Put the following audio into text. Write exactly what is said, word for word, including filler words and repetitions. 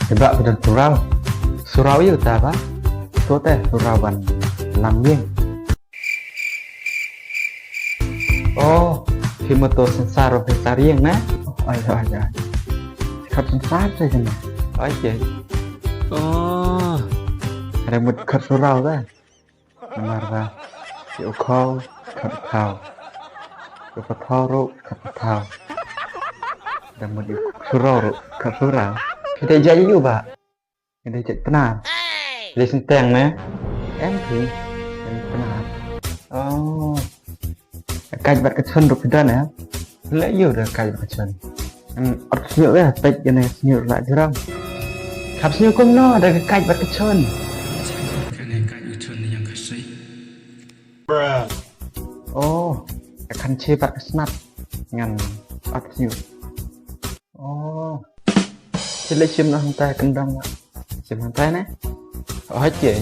Te ba phi don surau. Surau ïa uta ba. To te surau ban lam ïing. Oh, phi ma to sensar phi tar ïing ne? Ai ai ai. Khat sensar te jana. Ai ke. Oh. Ada mut khat surau te. Namar ba ïa u khaw khat u khaw, ïa u pathaw ruh khat u pathaw. Da mut ïa u surau ruh khat u surau. Phi dei jait ïa u ba? Phi dei jait Pnar? Phi dei synteng ne? Em phi, em Pnar. Oh. Ka kait bad ka chon ruh phi don eh? Leh ïa u da ka kait bad ka chon. Em, ot sñiuh eh, peit kane sñiuh la jrong. Khap sñiuh kumno da ka kait bad ka chon. Kane kait bad ka chon yang ka sei. Oh, ka khanche bad ka snap. Ngan ot sñiuh. Oh. Chile chim na hangtai kendang. Chim hangtai ne. Oh, hait ke.